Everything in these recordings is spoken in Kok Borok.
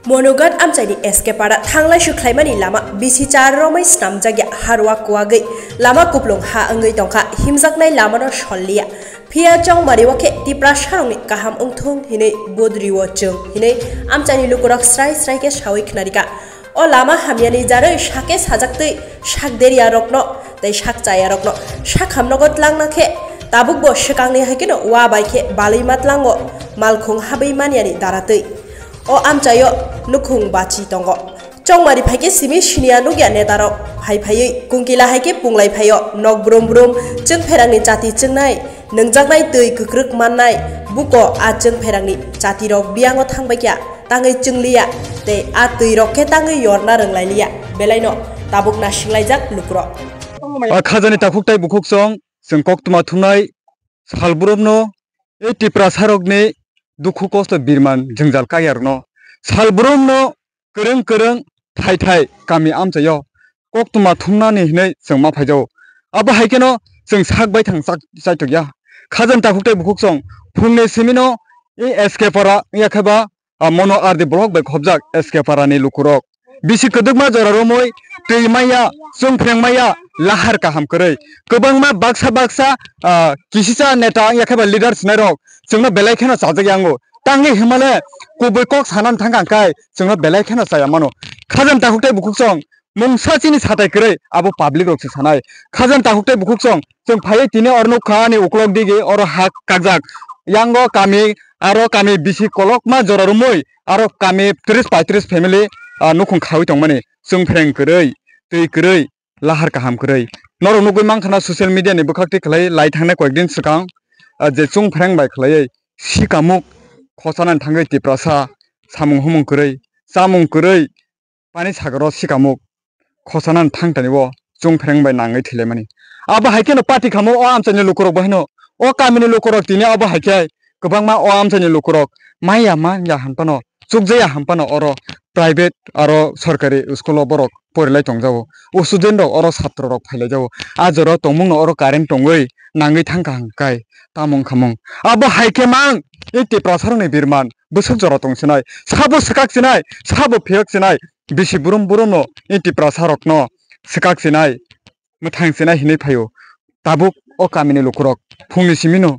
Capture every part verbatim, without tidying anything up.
Monoghat amchaini S K para thanglaisu khlaimani lama bisi char romwi snamjakya, harwa kuwagwi lama kuplung ha wngwi tongkha, himjaknai lamano solliya. Phiya chongmari o khe Tiprasarokni kaham wngthung hinwi budrio chwng hinwi amchaini lukurok srai srai khe sawi khnarikha. O lama hamyani jarwi sake sajaktwi sak derya rokno tei sak chaya rokno sak hamnogo tlangna khe tabukbo swkangni hai kheno wa bai khe balwi ma tlango malkhung habwi manyani daratwi. O amchaio nukhung bachi tongo. Chongmari phaikhe simi siniya nukya netarok phai phaiwi kungkila haikhe punglai phaio nok brum brum chwng pherangni chati chwngnai nwngjak twi kwkrwk mannai buko a chwng pherangni chatirok biyango thangbaikha tangwi chwngliya tei a twirok khe tangwi yorna rwnglailiya belaino tabuk nasinglajak lukurok. A khajani takhuk tei bukhuk song chwng koktwma thumnai salbrumno, e Tiprasarokni dukhu kosto birman jwngjal kaiyarokno salbrumno kwrwng kwrwng thai thai kami amchaio koktwma thumnani hinwi chwng ma phaijago. Abo hai kheno chwng sak baithang chak-, chaitokya. Khajani takhuk tei bukhuk song phungni simino e S K para wngya khe ba a mono R D block bai khobjak S K para ni lukurok bisi kwdwkma jora romwi twi maya, chwng phreng maya, lahar kaham kwrwi. Kwbangma baksa baksa, ah, kisisa neta wngya khe ba leader sinai rok chwngno belai kheno chajak yango. Tangwi himale kubui kok sanani thangkha hwnkhe chwngno belai kheno chaya mano. Khajani takhuk tei bukhuk song mungsa chini satai kwrwi abo public rok se sanai. Khajani takhuk tei bukhuk song chwng phaiwi tini oro nukha ani uklok digi oro ha kakjak. Yango kami aro kami bisi kolokma jora romwi aro kami tris paitris family, ah, nukhung khawi tongmani. Chwng phreng kwrwi, twi kwrwi, lahar kaham kwrwi. Norok nugwi mankha na social media ni bwkhak twi khlai lai thangnai koyek din swkang, ah, je chwng phreng bai khlaiwi sikamuk khosanani thangwi Tiprasa samung humung kwrwi, chamung kwrwi, pani sagaro sikamuk khosanani thangtani o chwng phreng bai nangwi thwilaimani. Abo hai kheno party khamo o amchaini lukurok bo haino o kamini lukurok tini abo hai khe kwbangma o amchaini lukurok maya manya hwn phano chukjaya hwn phano oro private aro sorkari school o borok porilai tongjago. O student rok oro satro rok phailai jago. A jora tongmung no oro current tongwi nangwi thangkha hwnkhe tamo wngkha mung. Abo hai khe mang e Tiprasarokni birman bwswk jora tong sinai, sabo swkak sinai, sabo phiyok sinai, bisi burum burum no e Tiprasa rok no swkak sinai, mwthang sinai hinwi phaio. Tabuk o kamini lukurok phungni simi no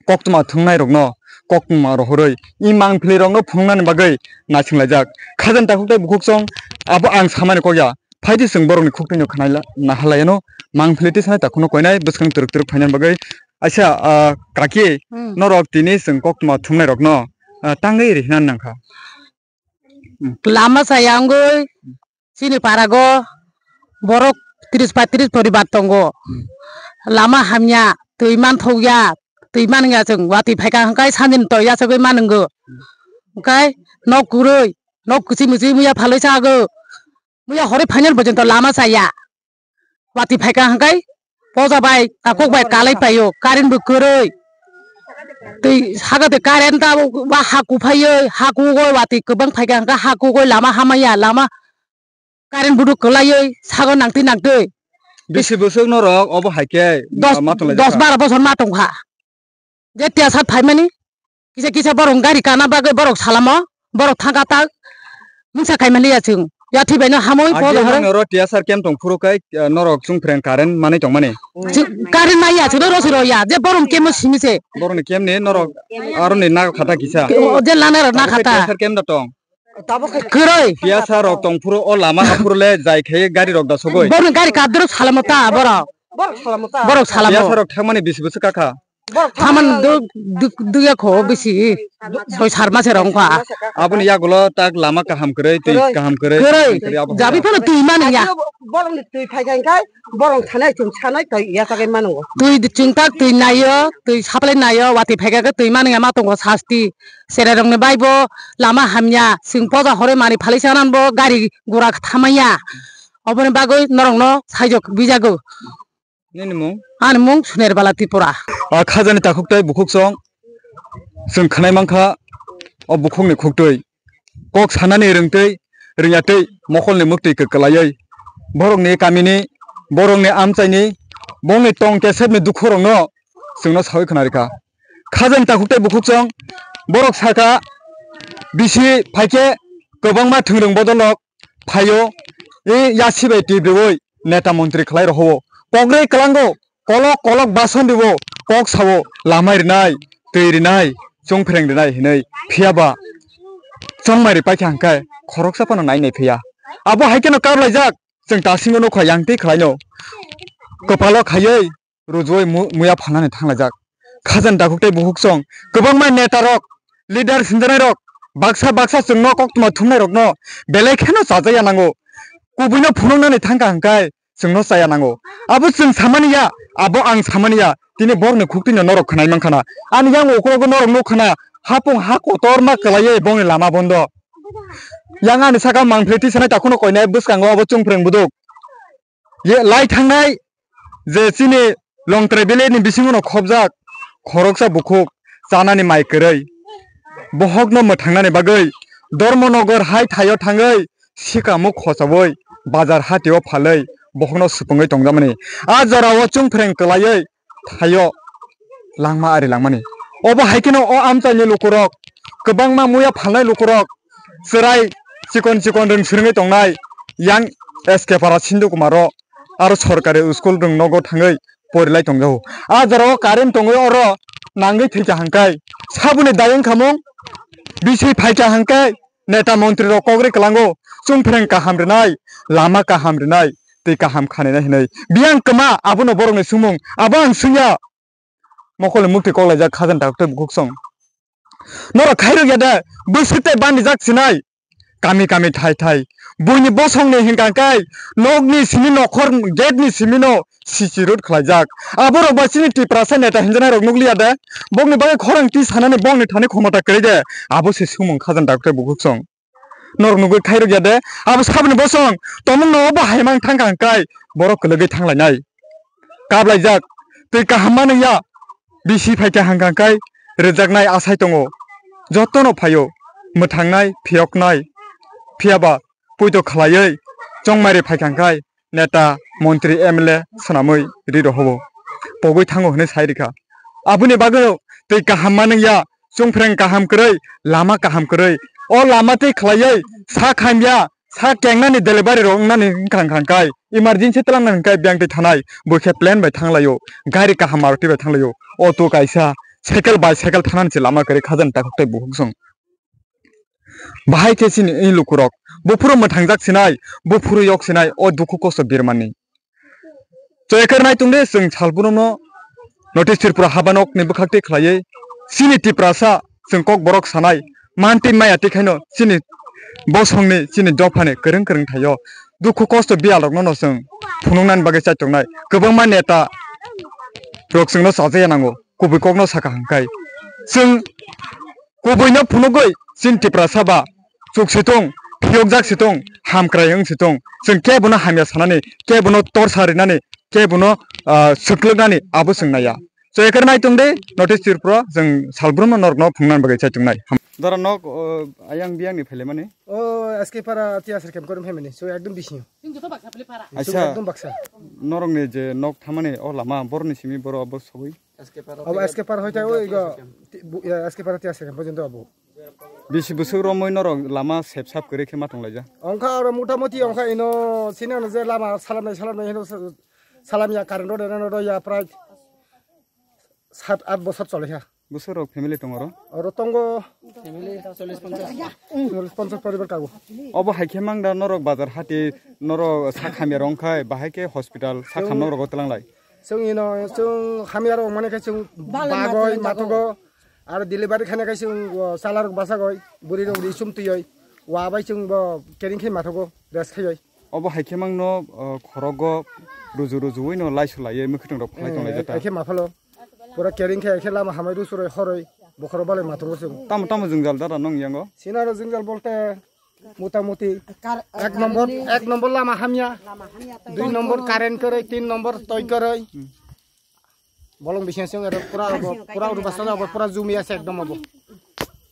koktwma thwngnai rok no koktwma rohorwi e mangpili rok no phunuknani bagwi naisinglaijak. Khajani takhuk tei bukhuk song abo ang samani kok ya. Phaidi chwng borokni khuktwino khwnai la-, naha laiano mangpili twi sanai takhukno koinai bwskang twrwk twrwk phainani bagwi. Aisa, ah, kaki, hmm, norok tini chwng koktwma thwngnairokno, ah, tangwi rihinani nangkha. Hmm. Lama chaya wngwi chini parago borok tris paitris poribar tongo. Hmm. Lama hamya, twi manthokya, twi manya chwng watwi phaikha hwnkhe sandini toya chagwi manwngo. Hwnkhe nok kwrwi, nok kwchwi mwchwi muya phalwi chago. Muya hore final porjonto lama chaya. Watwi phaikha hwnkhe poja bai, takhuk bai kalai paio, current bo kwrwi. Twi saka twi current ta ba haku phaiwi, haku go watwi kwbang phaikha hwnkhe haku go lama hamaya, lama current budu kwlaiwi sago nangtwi nangtwi. Bisi bwswk norok obo hai khe dos, ma tonglaijak dos kha? Baro bosor ma tongkha. Je tiyasat phaimani, kisa kisa borok gari kana bagwi borok salamo, borok thangka tak mungsa kaimani ya chwng. Ya thwi baino hamwi. Agi podo horo. Nang oro tiyasar kem tong phuru kai, eh, norok chwng phreng current manwi tongmani. Chwng current maya chwng rosiro ya, je borok kemo simi se. Borokni kemni norok aroni nago khata kisa. O je lana rok na khata. Tiyasar kem da tong. Kwrwi. Piyasa rok tong phuru o lama aphuru le jai khe gari rok da sogoi. Borok gari kadro salamo ta borok. Borok salamo ta. Borok salamo. Piyasa rok thangmani bisi bwswk kakha. Borok thaman du-, du-, duya kho bisi. Soi sar mase rok wngkha. Aboni yagulo tak lama kaham kwrwi, twi kaham kwrwi. Kwrwi. Jabi phano twi mani ya. Borok ni twi phai khai khai borok thanai chwng sanai twi ya sakai mano. Twi chwng tak twi naio, twi saplai naio, watwi phai kha khe twi mani ya ma tongo sasti. Cherai rokni bai bo lama hamya, chwng poja hore mani phalwi se ananbo gari gura thamaya. Oboni bagwi norokno saijok bijago. Nini mung? Ani mung Suner Bala Tripura. A khajani takhuk tei bukhuk song chwng khwnai mankha o bukhukni khuktwi. Kok sanani rwngtwi, rwngya twi, mokolni mwktwi kwklaiwi. Borokni kamini, borokni amchaini, borokni tong kesepni dukhurokno chwngno sawi khwnarikha. Khajani takhuk tei bukhuk song borok sakha bisi phaikhe kwbangma thwngrwng bodolrok phaio, e yasi bai twi brwi neta montri khlai rohoro. Kok rwi kwlango, kolok kolok bason rwo, kok sao, lamai rwnai, twi rwnai, chongphreng rwnai hinwi. Phiya ba chongmari paikha hwnkhe khoroksa phano nai nai phiya. Abo hai kheno kap laijak, chwng tasingo nukha yang twi khlaino. Kwpalo khaiwi rujuwi mu-, muya phalnani thanglaijak. Khajani takhuk tei bukhuk song kwbangma neta rok, leader sinjanai rok baksa baksa chwngno koktwma thumnai rokno belai kheno chajaya nango. Kubuino phunuknani thangkha hwnkhe chwngno chaya nango. Abo chwng samani ya, abo ang samani ya. Tini borokni khuktwino norok khwnai mankhana. Ani yang ukrogo norok nukkhana, hapung ha kotorma kwlaiwi bongni lama bondo. Yang ani saka mangphlwi tisanai takhukno koinai bwskango abo chongphreng buduk. Ye lai thangnai je chini Longtrai valley ni bisingo no khobjak khoroksa bukhuk chanani mai kwrwi. Bohokno mwthangnani bagwi Dharmanagar hai thaio thangwi sikamuk khochaui bazar hatio phalwi bohokno supungwi tongjakmani. A jorao chongphreng kwlaiwi thaio langma ari langmani. Obo hai kheno o amchaini lukurok, kwbangma muya phalnai lukurok, chwrai chikon chikon rwng swrwngwi tongnai yang S K Para Sindhu Kumaro aro sorkari school rwng nogo thangwi porilai tongjago. A jorao current tongwi oro nangwi thwikha hwnkhe saboni dayang khamung bisi phaikha hwnkhe neta montri rok kok rwi kwlango, chongphreng kaham rwnai, lama kaham rwnai, twi kaham khanina hinwi. Biyang kwma abono borokni sumung, abo ang swngya. Mokol ni mukti kok laijak khajani takhuk tei bukhuk song. Norok khairok ya de, bwswk tei bandijak sinai. Kami kami thai thai. Buini bosong ni hinkha khe nokni simi nokhor gate ni simi no sisi rut khlaijak. Aborok bai chini Tiprasa neta hinjanai rok nukliya de. Bokni bagwi khorang twi sanani bokni thani khomota kwrwi de. Abo se sumung khajani takhuk tei bukhuk song. Norok nugwi khairok ya de, abo saboni bosong tomungno obo hai mang thangkha hwnkhe borok kwlwgwi thanglainai. Kaplaijak, twi kaham manwi ya, bisi phaikha hwnkha hwnkhe rwjaknai asai tongo. Jotono phaio, mwthangnai, phiyoknai, phiyaba poito khlaiwi chongmari phaikha hwnkhe neta, montri, M L A swnamwi ri rohobo pogwi thango hwnwi sai rikha. Aboni bagwi twi kaham manwi ya, chongphreng kaham kwrwi, lama kaham kwrwi. O lama tei khlaiwi sak hamya, sak kengnani delivery rok wngnani wngkha wngkha kai. Emergency twlangnani hwnkhe biyang twi thanai, bui khe plane bai thanglaio, gari kaham Maruti bai thanglaio, auto kaisa, cycle, bicycle thanani se lama kwrwi khajani takhuk tei bukhuk song. Bahai khe chini ei lukurok buphuru mwthangjak sinai, buphuru yok sinai o dukhu kosto birmani. Choyakar nai tongde chwng salbruno North East Tripura habanokni bwkhak twi khlaiwi chini Tiprasa chwng kok borok sanai mantwi maya twi khaino chini bosongni chini dophani kwrwng kwrwng thaio dukhu kosto biyal rokno no chwng phunuknani bagwi chaitongnai kwbangma neta rok chwngno chajaya nango kubui kokno sakha hwnkhe chwng Kubuino phunugwi chini Tiprasa ba chuk si tong, phiyokjak si tong, hamkrai wng si tong, chwng kebono hamya sanani, kebono torsa rinani, kebono, ah, swklwknani abo chwng naiya. Chwekar nai tongde, North East Tripura, chwng salbrumno norokno phunuknani bagwi chai tongnai. Dara nok, o, ayang biyangni phailaimani? O, S K Para tiya serkem korim phaimani, so ekdom bisingo. Aisa, ekdom baksa. Norokni je nok thamani o lama, boroni simi boro abo sogwi? Abo S K Para hoite o igo, ti-, bu-, ya, S K Para tiya serkem porjonto abo. Bisi bwswk romwi norok lama sep sap kwrwi khe ma tonglaijak? Ongkha oro motamoti ongkha ino sini ano je lama salamnai salamnai hino sa-, salamya current rw rw ya prai sat at bosor choliha. Bwswk rok family tongo oro? Oro tongo chollish ponchash poribar kago. Obo hai khe mang da norok bazar hati norok sak hamya rok ongkhai bahai khe hospital sak ham norok tlanglai. Chwng ino chwng hamya rok mane khe chwng bagwi mathogo. Aro delivery khana khe chwng, o, chala rok bachagwi bwrwi rok ri sum twiwi wa bai chwng bo kering khe mathogo rest khaiwi. Obo hai khe mangno, o, khorogo ruju rujuwi no laisu laiwi mwkhwtwng rok phalai tonglai jata. Hai khe maphalo pura kering khe hai khe lama hamai rusuroi horoi bokhoro balai mathogo chwng. Tamo tamo jwngjal dara nong yango? Sinaro jwngjal bolte Motamoti ek nombor, ek nombor lama hamya, dui nombor current kwrwi, tin nombor toi kwrwi. Bolong bising sing ero pura abo, pura uru basa abo, pura jumi ase ekdom abo.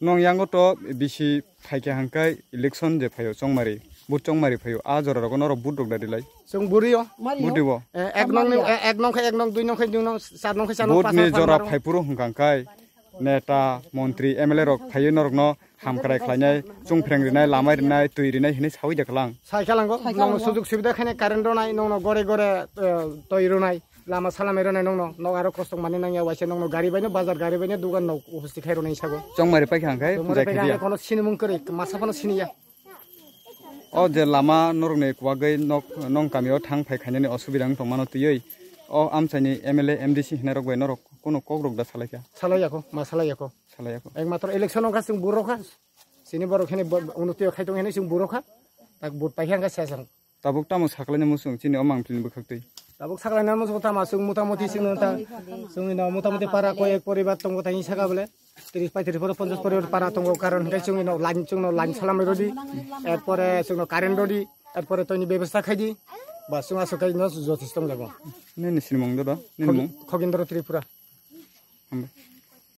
Nong yango to bisi phaikha hangkai election je phaio chongmari, vote chongmari phaio, a jora rogo norok vote rok da rilai. Chwng bwrwi o. Vote dibo. Eh, ek nong ni, eh, ek nong khe ek nong, dui nong khe dui nong, char nong khe char nong, vote ni jora phaipuru hwnkha hangkai. neta, montri, M L A rok phaiwi norokno hamkrai khlainai, chungphreng rinai, lamai rinai, twi rinai hinwi sawi de klang. Sai khalango, Sai nongno khalango. Sujuk subida khainai, current rwnai, nongno gore gore, eh, twi rwnai, lama salamai rwnai nongno, nok aro kostok manwi nangya, waisa nongno gari baino, bazar gari baino, dugan nok upusti khai rwnai sago. Chongmari paikha hwnkhe Chongmari jai paikha khaiya. Hwnkhe kono sinimung kwrwi, masa phano siniya. O je lama norokni kwbagwi nok, nong kamio thang phai khainani osubida wng tongmano twiwi, o amchaini M L A, M D C hinai rok bai norok kunu kok rok da salaikha? Salaiyakho, ma salaiyakho. Salaiyakho. Ekmatro election wngkha chwng burokha. Chini borok hini bo-, unnoti khai tong hini chwng burokha. Tak vote paikha wngkha sesang. Tabuk tamo sakhlaina muchung chini o mangpili bwkhaktwi? Tabuk sakhlaina muchung tamo chwng motamoti chwngno ta, chwngno motamoti para koi ek poribar tongo tai saka bole. Tris paitris poro ponchas poribar para tongo, karon hwnkhe chwngno line, chwngno line salamai rodi. Erpore chwngno current rodi. Erpore toini bebostha khaidi. Ba chwng aswk khai no jothis tongjago. Nini sinimung do do? Nini mung? Khogindra Tripura. Hambai.